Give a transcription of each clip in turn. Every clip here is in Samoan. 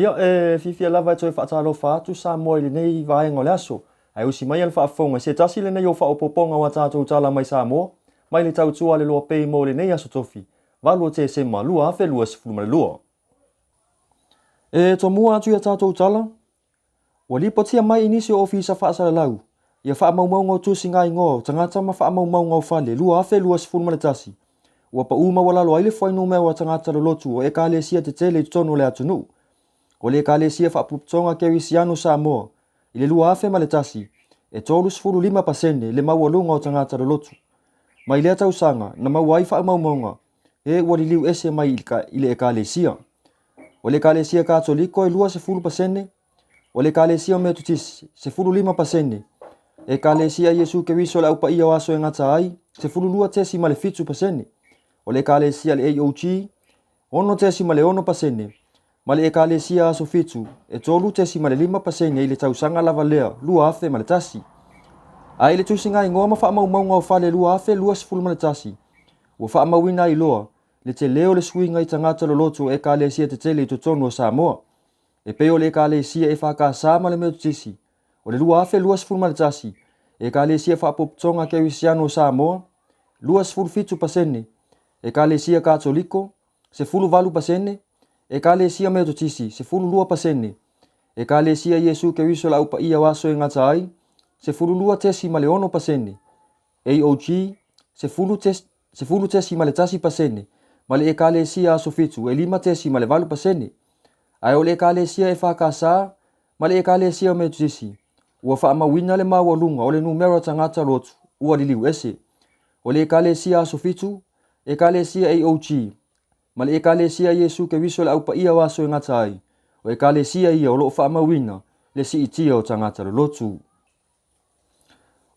Ia, e fiafia lava e toe faatalofa atu Samoa i lenei vaega o le aso. Ae usi maia le faafofoga i se tasi lenei o faaopoopoga o a tatou tala mai Samoa, mai le tautua a le Loa Pei mo lenei Aso Tofi, 8 o Tesema 2022. E tomua atu i a tatou tala, Ua lipotia mai i nisi o ofisa faasalalau ia faamaumauga o tusiga-igoa o tagata ma faamaumauga o fale 2021, ua pau maualalo ai le fuainumera o tagata lolotu o Ekalesia tetele i totonu o le atunuu. O le Ekalesia Faapuputoga Kerisiano Samoa i le 2001, e 35 pasene le maualuga o tagata lolotu. Mai lea tausaga na maua ai faamaumauga e ua liliu ese mai i le Ekalesia. O le Ekalesia Katoliko e 20 pasene, o le Ekalesia Metotisi, 15 pasene, Ekalesia Iesu Keriso o le Au Paia o Aso e Gata Ai, 12.7 pasene, o le Ekalesia le AOG, 6.6 pasene, ma le Ekalesia Aso Fitu, e 3.5 pasene i le tausaga lava lea 2001. A i le tusiga-igoa ma faamaumauga o fale 2021, ua faamauina ai loa le tele o le suiga i tagata loloto o Ekalesia tetele i totonu o Samoa. E pei o le Ekalesia EFKS ma le Metotisi, o le 2021, Ekalesia Faapopotoga Kerisiano o Samoa, 27 pasene, Ekalesia Katoliko, 18 pasene, Ekalesia Metotisi, 12 pasene, Ekalesia Iesu Keriso o le Au Paia o Aso e Gata Ai, 12.6 pasene, AOG, 10.1 pasene, ma le Ekalesia Aso Fitu e 5.8 pasene. Ae o le Ekalesia EFKS ma le Ekalesia Metotisi, ua faamauina le maualuga o le numera tagata lotu ua liliu ese. O le Ekalesia Aso Fitu, Ekalesia AOG, ma le Ekalesia Iesu Keriso le Au Paia o Aso e Gata Ai, o Ekalesia ia o lo o faamauina le siitia o tagata lolotu.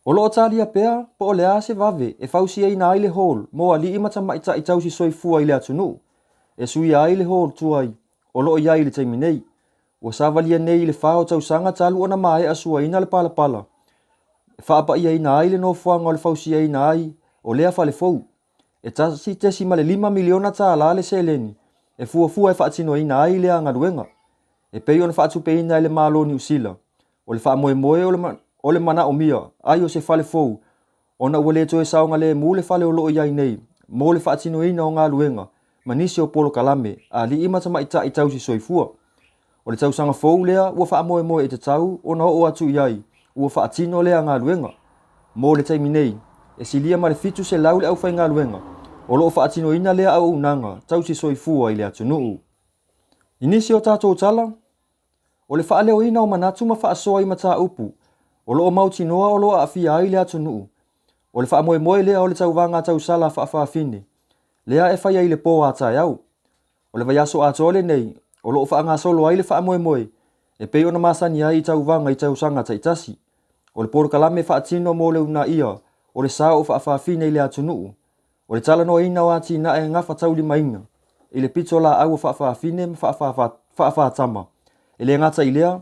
O lo o talia pea po o le a se vave e fausiaina ai le hall mo alii ma tamaitai tausi soifua i le atunuu, e suia ai le hall tuai o lo o i ai i le taimi nei. Ua savalia nei i le fa o tausaga talu ona maea suaina le palapala e faapaiaina ai le nofoaga o le fausiaina ai o lea fale fou. E $1.5 miliona tala le seleni e fuafua e faatinoina ai lea galuega, e pei ona faatupeina e le Malo o Niu Sila. O le faamoemoe o le manaomia ai o se fale fou ona ua le toe saogalemu le fale o lo o i ai nei mo le faatinoina o galuega ma nisi o polokalame a alii ma tamaitai tausi soifua. O le tausaga fou lea ua faamoemoe e tatau ona oo atu i ai ua faatino lea galuega. Mo le taimi nei, e silia ma le 700 le aufaigaluega o lo o faatinoina lea auaunaga tausi soifua i le atunuu. I nisi o tatou tala, o le faaleoina o manatu ma faasoa i mataupu o lo o mautinoa o lo o aafia ai le atunuu, o le faamoemoe lea o le tauvaga tausala faafafine lea e faia i le po a taeao. O le vaiaso atoa lenei o lo o faagasolo ai le faamoemoe e pei ona masani ai i tauvaga i tausaga taitasi. O le polokalame faatino mo le uunaia o le sao o faafafine i le atunuu, o le talanoaina o atinae gafataulimaina i le pitolaau o faafafine ma faafatama. E le gata i lea,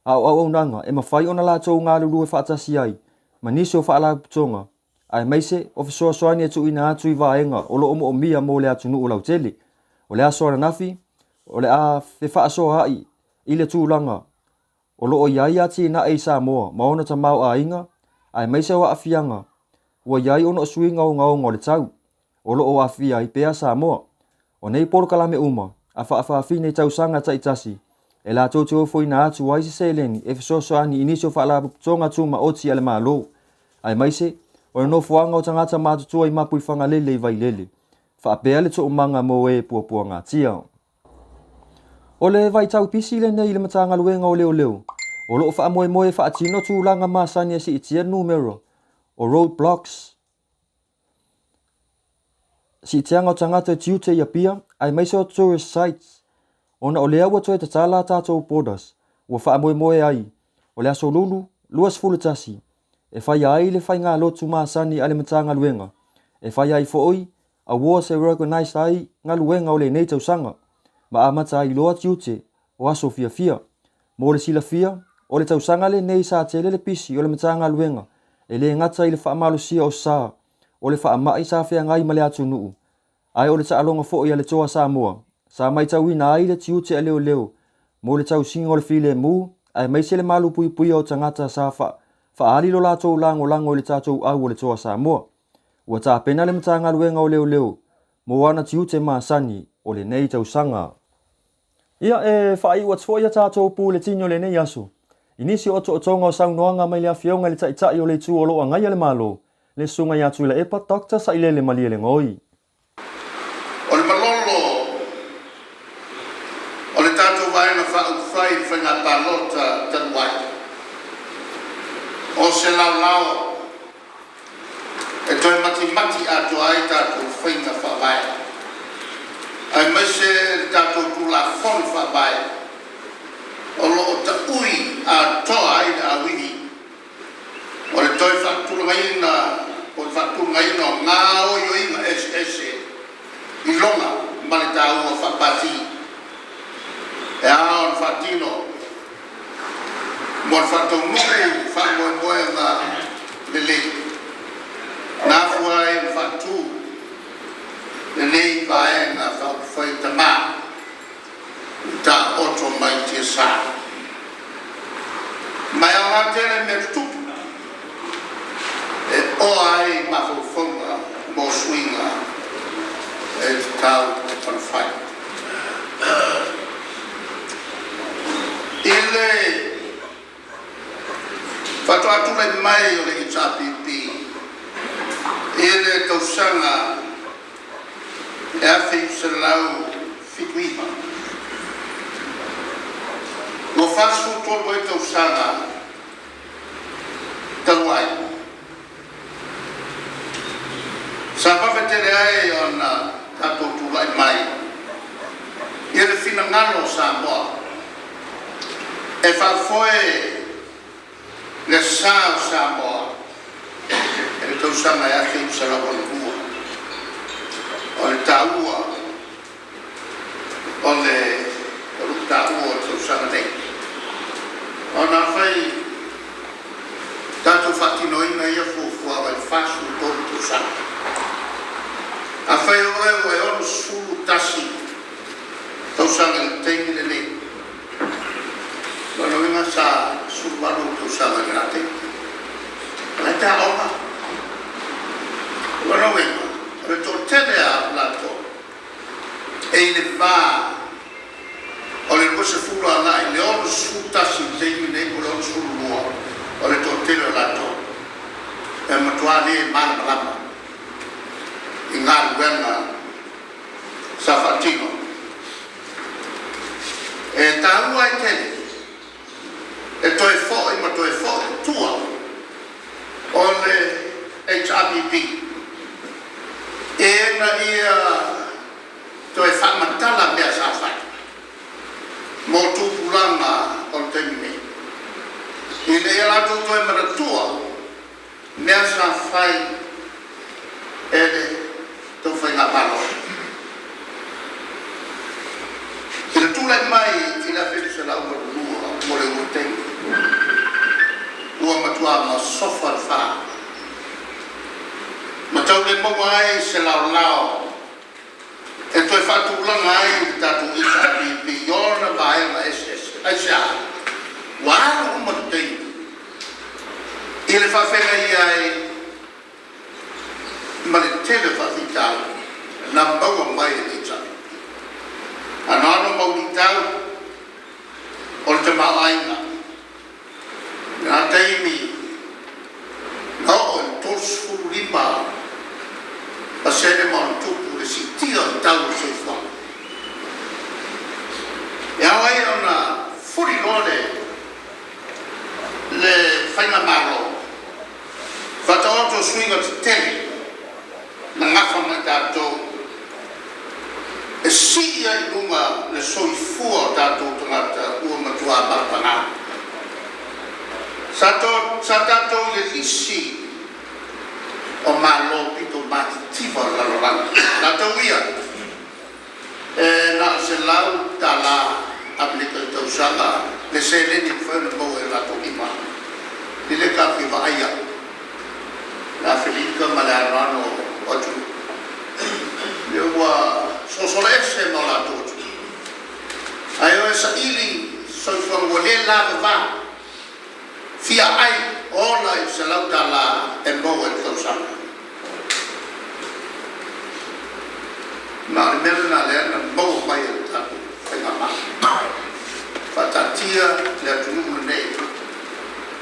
a o auaunaga e mafai ona latou galulue faatasi ai ma nisi o faalapotopotoga aemaise o fesoasoani e tuuina atu i vaega o lo o moomia mo le atunuu lautele. O le aso ananafi, o le a fefaasoaai i le tulaga o lo o i ai atinae i Samoa ma ona tamaoaiga aemaise o aafiaga ua i ai ona o suiga ogaoga o le tau o lo o aafia ai pea Samoa. O nei polokalame uma a faafafine i tausaga taitasi e latou te ofoina atu ai se seleni e fesoasoani i nisi o faalapotopotoga tumaoti a le Malo, aemaise o le nofoaga o tagata matutua i Mapuifagalele i Vailele, faapea le toomaga mo e puapuagatia. O le vaitau pisi lenei i le Matagaluega o Leoleo, o lo o faamoemoe e faatino tulaga masani e siitia numera o road blocks, siitiaga o tagata e tiute i Apia, aemaise o tourist sites, ona o lea ua toe tatala a tatou borders, ua faamoemoe ai, o le Aso Lulu 21, e faia ai le faigalotu masani a le Matagaluega, e faia ai foi awards e recognise ai galuega o lenei tausaga, ma amata ai loa tiute o aso fiafia. Mo le silafia, o le tausaga lenei sa tele le pisi o le Matagaluega e le gata i le faamalosia o sa o le faamai sa feagai ma le atunuu, ae o le taaloga foi a le Toa Samoa sa maitauina ai le tiute a leoleo mo le tausiga o le filemu, aemaise le malupuipuia o tagata sa faaali lo latou lagolago i le tatou au o le Toa Samoa. Ua tapena le Matagaluega o Leoleo mo ana tiute masani o lenei tausaga. Ia, e faaiu atu foi a tatou Puletini o lenei aso i nisi o otootoga o saunoaga mai le Afioga i le Taitai o le Itu o lo o agaia le Malo, le Susuga ia Tuilaepa Doctor Sailele Malielegaoi. O le malolo o le tatou Vaega Faaupufai i le Faiga Palota talu ai, o se laolao e toe matimati atoa ai tatou faiga faavae, aemaise le tatou Tulafono Faavae o lo o taui atoa ai le auivi o le toe faatulagaina po o le faatulagaina o gaoioiga eseese i lona ma le taua faa-Pati e ao ona faatino mo le faataunuu faamoemoega lelei na afua ai ona faatu lenei Vaega Faaupufai a Tama ua taoto mai tiasa. Ma e aoga tele mea tutupu e oa ai mafaufauga mo suiga e tatau ona fai. I le faatoa tulai mai o le HRPP i le tausaga e 1979, ua 43 ai tausaga talu ai, sa vave tele ai ona tatou tulai mai i le finagalo o Samoa e faafoe le sa o Samoa i le tausaga e 1982. O le taua o lou taua o le tausaga nei, ona afai tatou faatinoina ia fuafuaga i le 43 tausaga, afai o oe ua e 61 tausaga i le taimi lenei, lona uiga sa 18 ou tausaga i lena taimi, o la e te aoga. O lona uiga, o le toatele lava o latou e i le va o le 20 agai i le 61 i le taimi lenei po o le 62, o le toatele o latou e matua le malamalama i galuega sa faatino. E taua ai tele e toe foi ma toe foi i tua o le HRPP ina ia toe faamatala mea sa fai mo tupulaga o le taimi nei, ina ia latou toe manatua mea sa fai e le tou Faigamalo. I le tulai mai i le 1982 mo le uluai taimi, ua matua masofa le fa ma tau le maua ai se laolao e toe faatulaga ai le tatou HRPP i ona vaega eseese. Aisea? Ua alu uma le taimi i le faafeagai ai ma le tele o faafitauli na maua mai e le HRPP. Anoano mau luitau o le tamaoaiga i lena taimi na oo i le 35% ma ona tupu le siitia o le tau o le soifuaga. E ao ai ona fuli loa le Faigamalo, faataoto suiga tetele na nafa ma i tatou e sii ai i luga le soifua o tatou tagata ua matua palapala. Sa tatou i le lisi o Malo pito matitiva o le lalolagi, latou ia e na o le $100 Amerika i le tausaga le seleni e mafai ona maua i o latou lima i le tatou te vaaia le Aferika ma le anoano o atunuu ua sosola ese ma o latou atunuu ae o e saili. lavava fia ai ola i le $100 e maua i le tausaga. Ma o le mea lena lea na maua mai e le tatou Faigamalo. Faataatia le atunuu lenei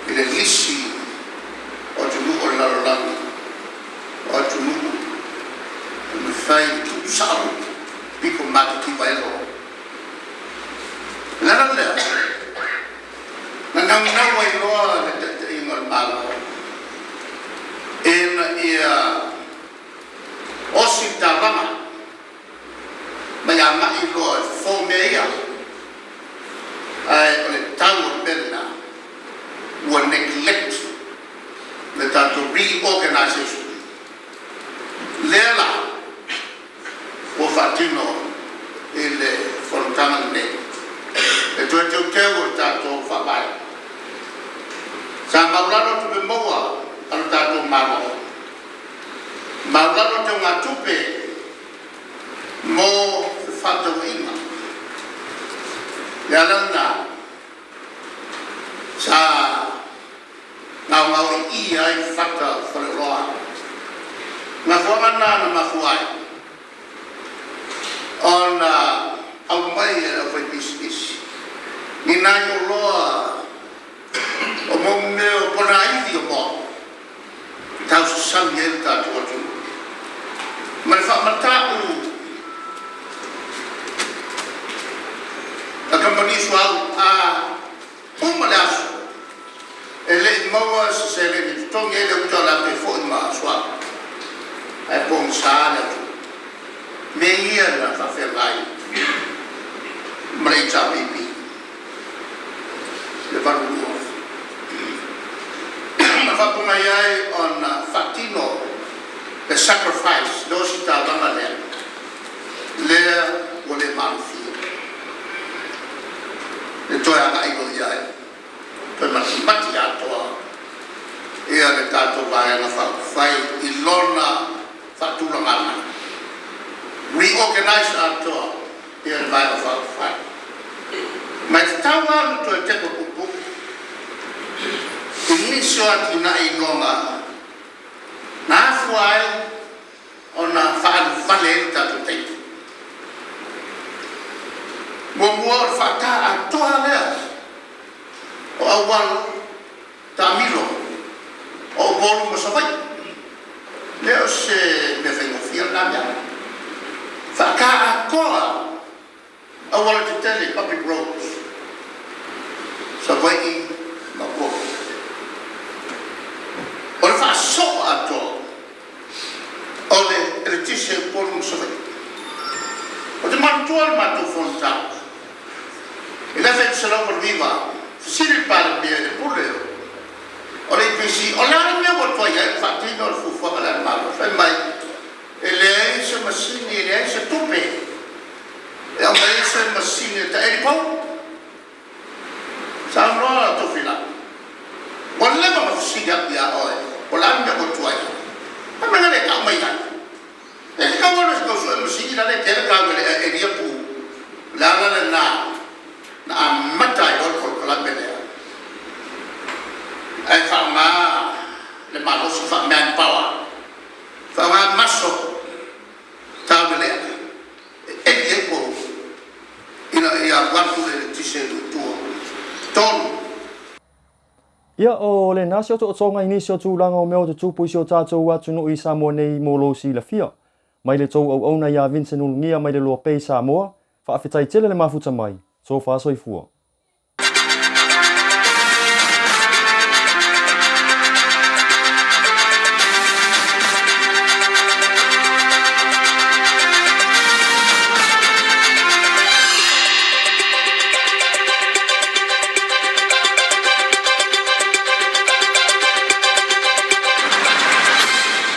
i le lisi o atunuu o le lalolagi, o atunuu e mafai ona tuusao le pito matitiva ai loa. O le ala lea na naunau ai loa le taitaiga o le Malo ina ia osi le taulaga ma ia agai loa e fofo mea ia. Ae o le tau o le mea lena, ua neglect le tatou reorganization. Lea la ua faatino i le fonotaga lenei, le toe teuteu o le tatou Faavae. Sa maualalo tupe maua a lo tatou Malo, maualalo teugatupe mo fefaatauaiga. O le ala lena sa gaogaoi'i ai fata o faleoloa. O mafuaaga na na mafua ai ona aumai e le aufaipisinisi ni nai oloa o mea o ponaivi o moa e tausasami ai lo tatou atunuu ma le faamata'u a kamupani suauu. A uma le aso e le i maua se seleni e totogi ai le uta o le a toe foi ma suauu, ae pogisa le atunuu. O mea ia na faafeagai ma le HRPP i le 1982 na faapea mai ai ona faatino le sacrifice, le ositaulaga lea, lea ua le maalofia le toe agai loa i ai, toe matimati atoa le tatou Vaega Faaupufai i lona faatulagaga, reorganize atoa le Vaega Faaupufai. Ma e tatau lava ona toe tepa puupuu i nisi o atinae iloga na afua ai ona faaalu vale ai le tatou taimi. Muamua, o le faata atoa lava lea o auala taamilo o Upolu ma Savaii. E le o se mea faigofie lena mea. Faata atoa auala tetele, public roads, Savaii ma Upolu. O le faasoo atoa o le eletise i Upolu ma Savaii. Ou te manatua le matou fonotaga i le 1989, fesili le Palemia i le Pule o le EPC, o le a le mea ua tuai ai ona faatino le fuafuaga lea a le Malo? Fai mai, e leai se masini, e leai se tupe e aumai ai se masini e taeli pou. Saunoa Tofilau, ua leva ona fesili atu ia oe po o le a le mea ua tuai ai. Fai mai na le tau mai ai. E tatau ona alu e tau sue masini la e tele taua e le elia pu. O le ala lena na amata ai loa le polokalame lea ae faaaoga le malosi faa-manpower, faaaoga maso tauvalea e eli ai pou ina ia alu atu le eletise i nuu i tua. Tolu. Ia, o lena se otootoga i nisi o tulaga o mea o tutupu i si o tatou atunuu i Samoa nei mo lou silafia. Mai le tou auauna ia Vincent Ulugia mai le Loa Pay Samoa, faafetai tele le mafuta mai. Tofa soifua.